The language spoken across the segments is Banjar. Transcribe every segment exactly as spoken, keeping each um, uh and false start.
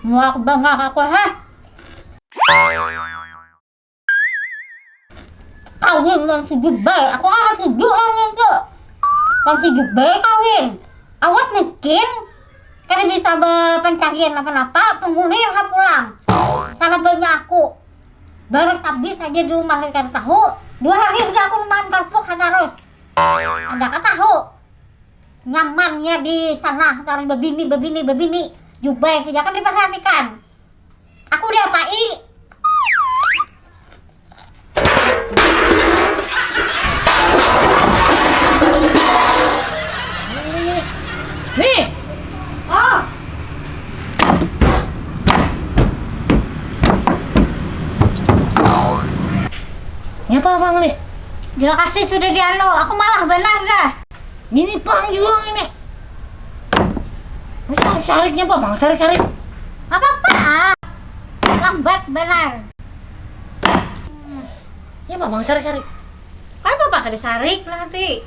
Muak bangar aku, heh. Kawin lawan si Jubai, aku kada setuju lawan itu. Lawan si Jubai kawin. Awak miskin, kada bisa bepancarian napa-napa, penghulu yang pulang. Sana banyak aku. Baras habis aja di rumah, kada tahu. Dua hari sudah aku makan karpuk, kada terus. Ada katahu. Nyamannya di sana, taruh bebini, bebini, bebini. Jubai saja kan diperhatikan. Aku diapai? Nih. Oh. Nyapa abang nih? Gila kasih sudah dianu, aku malah benar dah. Ini pang juga ini. Ini sarik-sariknya apa, Bang? Sarik-sarik. Apa-apa. Lambat benar. Ya apa, Bang? Sarik-sarik. Apa-apa kada sarik lah, Ti.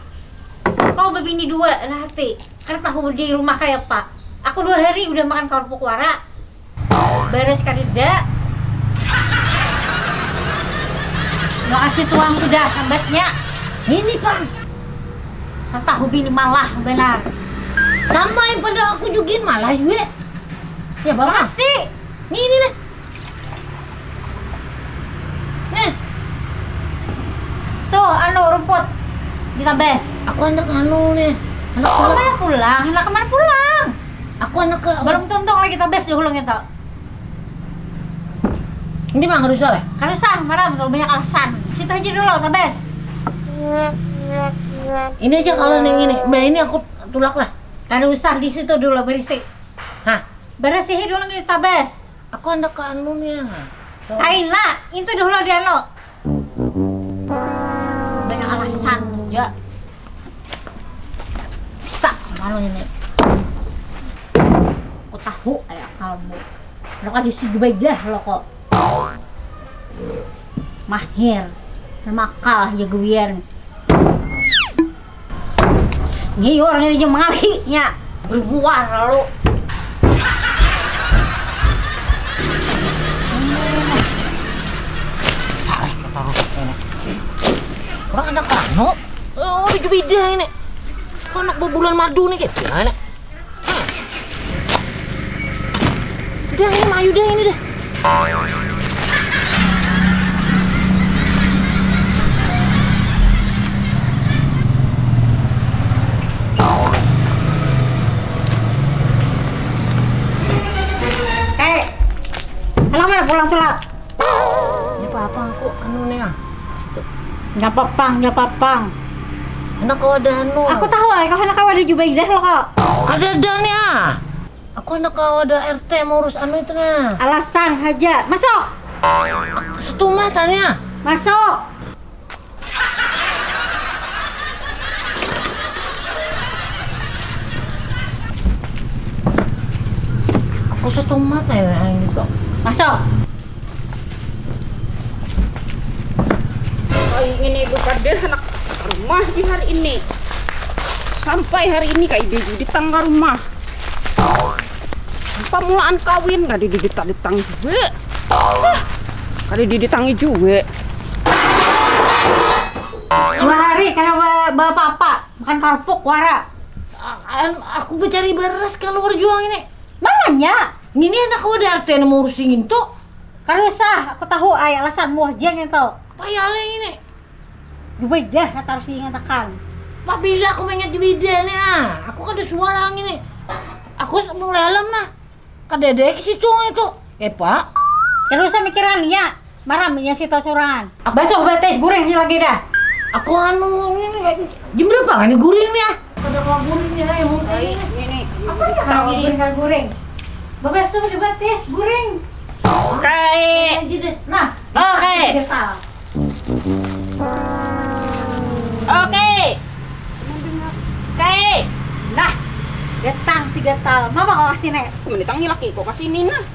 Kau bebini dua lah, Ti. Kada tahu di rumah kayak apa. Aku dua hari udah makan kerupuk wara. Baras kadada. Makasih tuang sudah lambatnya. Ini pang. Katahu bini malah benar. Sama yang pada aku jugin malah jua. Ya bapak. Makasih. Ini nih. Nih. Tuh, anu rumput. Ditabas. Aku anak anu nih. Anak Kau pulang. Mana pulang? Anak kemana pulang? Aku anak ke Belum tuntung lagi tabas dahulu kita. Ini mah harus salah. Kada usah marah, terlalu banyak alasan. Situ aja dulu, tabas. Ini aja kalau nih ini. Mbak ini aku tulak lah. Kada usah di situ dulu berisi. Hah? Berisihi dulu nih tabas. Aku anak ke anu nih. Kaina, itu dahulu di anu. Banyak alasan aja. Bisa malu ini. Aku tahu kayak kamu. Lo kan di Sugubaidah lo kok. Mahir. Makal aja guyan. Ngiur ngini jeung mangalinya. Berbuah lalu. Salah kita rusaknya ini. Orang ada kanu. Oh, ada Jubidah ini. Kok anak bubulan madu nih, kayak gimana? Udah ini mah, udah ini deh. Eh, anak mana pulang sulap? Ini apa aku anu nih ah. Nyapa pang, nyapa pang. Anak kau ada anu. Aku tahu, eh, kau anak kau ada Jubaidah lo kok. Kada ada nih ah. Aku anak kau ada R T mau urus anu itu nah. Alasan aja. Masuk. Setumat tanya. Masuk. Aku setumat ya yang itu. Masuk. Kayak ini ibu kada anak rumah di hari ini. Sampai hari ini kayak ibu di tangga rumah. Pamulaan kawin kada diditang-ditang jua. Kada diditangi jua. Dua hari kada ba- baapa-apa, makan karupuk wara. Aku bacari baras kaluar jua ini. Mananya? Ngini anak kau ada artinya mau urusi ngintu. Kada usah, aku tahu ai alasanmu haja ngintu. Payah leh ini. Jubaidah kata harus diingatakan. Pabila aku maingat Jubaidah nih ah, aku kada suah lah ngini. Aku mulai alam nah. Kadada ke situ itu. Eh, Pak. Kada usah mikiran iya. Maraminya situ sorangan. Basuh batis guring lagi dah. Aku anu ini jam berapa kan guring nih ah? Kada kawa guring nih ayo. Ini apa ya kalau guring kalau guring? Babasuh di batis guring. Oke. Aja deh. Nah, oke. Oke. Oke. Nah, datang si gatal. Mama kau kasih nek. Menditang ni laki kau kasih ni nah.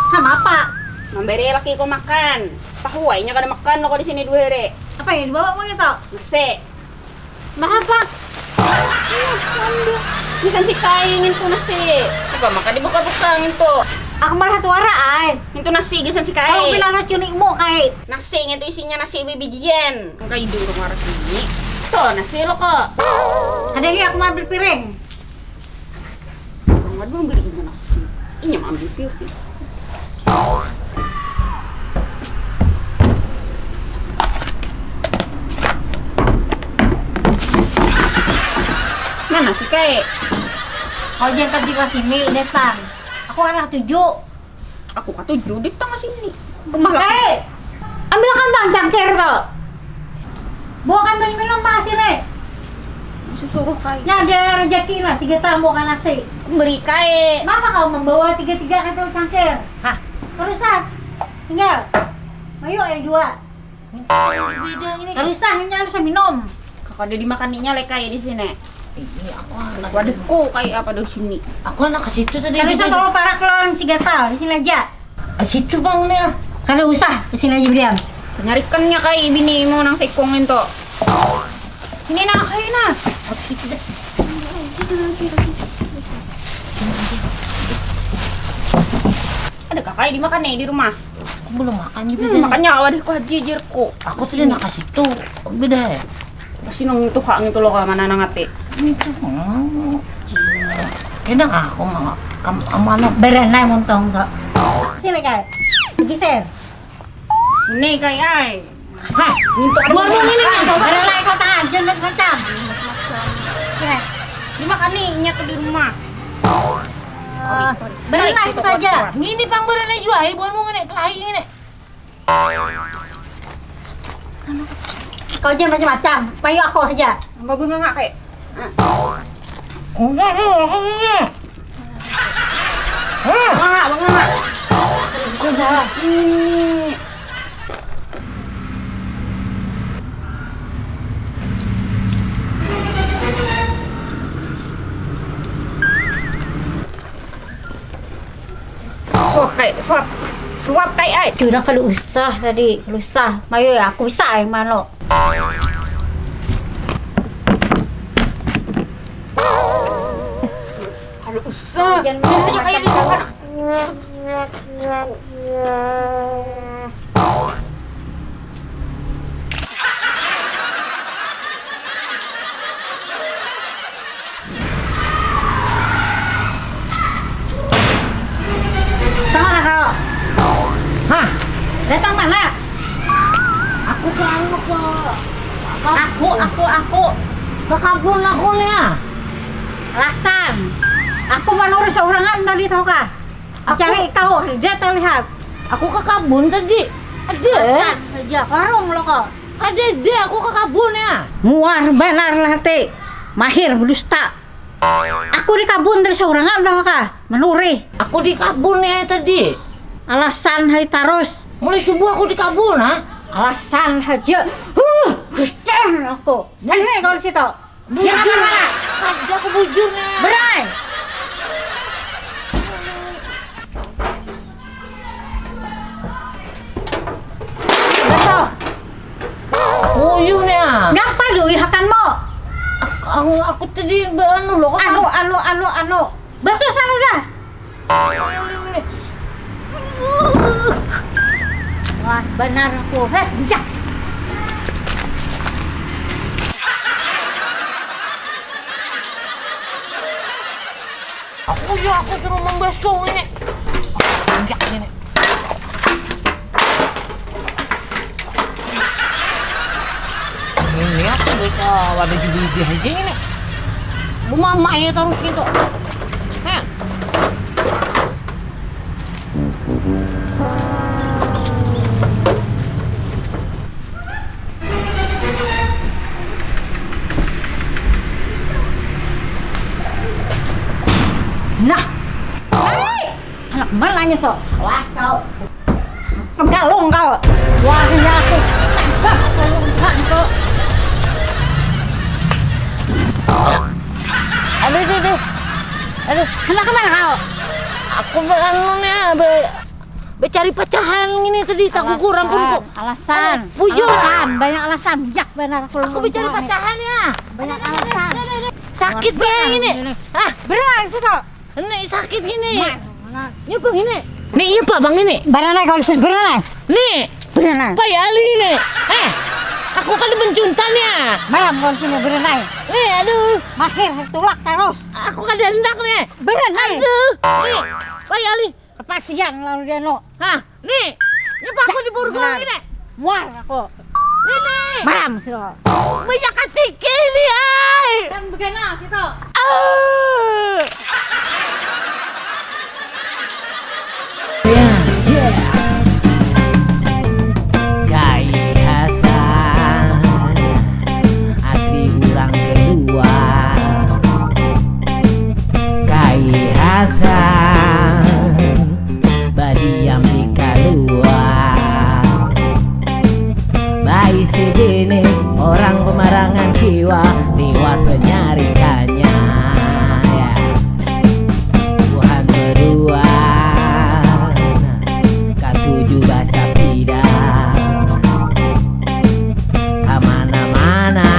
Sama apa? Memberi laki kau makan. Tahu ainya kada makan lo kau di sini dua hari. Apa yang dibawa mau itu? Nasi. Nah apa? Gasan si Kai ngintu nasi. Apa maka dibuka-buka ngintu? Aku malah tuara ai. Ngintu nasi gasan si Kai. Kalau bilang racun imu Kai. Nasi ngintu isinya nasi bibijian. Kai dulu marah sini. Tuh nasi lo kok. Ada ni aku mau ambil piring. Orang aduh beli mana? Ini mau ambil piring. Mana si Kai? Kau jangan tadi ke sini datang. Aku arah tujuh. Aku katuju di tengah sini. Rumah laki. Hei, ambilkan bang cangkir tuh. Bawakan banyu minum bang sini. Suruh Kai. Nya ada rezeki lah tiga tamu kan nasi. Beri Kai. Mama kau membawa tiga-tiga itu cangkir. Hah? Terus ah, tinggal. Mayu ayo dua. Beda ini. Terus ah, ini harus minum. Kakak ada dimakan inya lek Kai di sini. Ini aku Waduh, kok kayak apa di sini? Aku anak ke situ tadi. Terus ah, kalau parak lawan si gatal di sini aja. Ke situ bang nih ah. Kada usah, di sini aja berdiam. Nyarikannya Kai bini mau nang sekong itu. Sini nak, Kai nah. Ke situ deh. Ada kakak dimakan nih di rumah. Aku belum makan juga. Hmm, deh. Makanya awak deh ku haji jir ku. Aku tadi nak ke situ. Beda ya. Pasti nang tuha ngitu lo ka mana nang ati. Ini tuh mau. Kena aku mau kam amana. Berenai muntong kok. Sini kai. Geser. Sini kai ai. Hah, untuk buat mau ini nih. Berenai kau tahan jangan macam. Sini. Ini makan nih nyatu di rumah. Eh, berenai itu saja. Ini pang berenai jua ai buat mau ngene kelahi ngene. Kau jangan macam-macam. Payu aku aja. Apa bunga nggak kayak? Enggak, enggak, enggak. Bunga nggak, bunga nggak? Susah. Ini. Suap kai, suap. Suap kai ai. Jurang kalau usah tadi, kalau usah. Mayo ya, aku bisa ai mano. Kalau usah. Jangan main kayak di sana. Tang mana kau? Hah? Datang mana? Aku ke anu ke aku, aku, aku. Ke kabun aku nih ya. Alasan. Aku manurus saurangan tadi tahu kah? Aku cari kau, ada terlihat. Aku ke kabun tadi. Ada. Alasan saja, warung lo kau. Ada, ada, aku ke kabun ya. Muar banar lah hati. Mahir berdusta. Aku di kabun tadi saurangan tahu kah? Menurih. Aku di kabun ya tadi. Alasan hai tarus. Mulai subuh aku di kabun ah. Alasan haja. Huh, Kristen aku. Mana kau di situ? Bujur. Ada aku bujur nih. Berai. Betul. Uyuh nih ah. Ngapa dui hakanmu? Aku, aku tadi anu loh. Anu, anu, anu, anu. Basuh sana dah. Wah, benar aku. Heh, bijak. Aku ya aku suruh membasuh ini. Bijak ini. Ini aku baca wadah judi aja ini. Bu mama ya terus gitu. Heh. Nah. Hei! Anak mana nyeso? Awas kau. Penggalung kau. Wah, ini aku. Tangkap kau, enggak kau. Aduh, aduh, aduh. Aduh. Hendak kemana kau? Aku be- anu nih, be- becari pacahan ini tadi tak kukur ampun kok. Alasan. Bujur. Alasan, banyak alasan. Jak benar aku. Aku becari pacahan ya. Banyak alasan. Sakit nih ini. Ah, Berenang situ. Ini sakit ini. Mana? Ini apa ini? Ini iya pak bang ini. Berenang kalau sih berenang. Nih, Berenang. Pak Ali ini. Eh, aku kan mencuntan ya. Malam kalau sini berenang. Nih, aduh, Mahir tulak terus. aku kan hendak nih. Berenang. Aduh, nih, Pak Ali. Kepasian lalu dia no. Hah, nih, ini pak aku di burgol ini. Muar aku. Ini, Malam situ. Banyak katiki ini, ay. Dan berenang situ. Oh. Ya, ya. Kai Hasan asli urang keluar. Kai Hasan badiam di kaluar. Baisi bini orang pemarangan kiwa liwat penyarikannya. Ya. Tuhan berdua katuju basapida kamana-mana.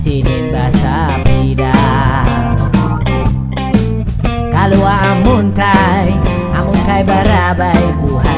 Sidin basapida kalua amun kai, amun kai barabai buha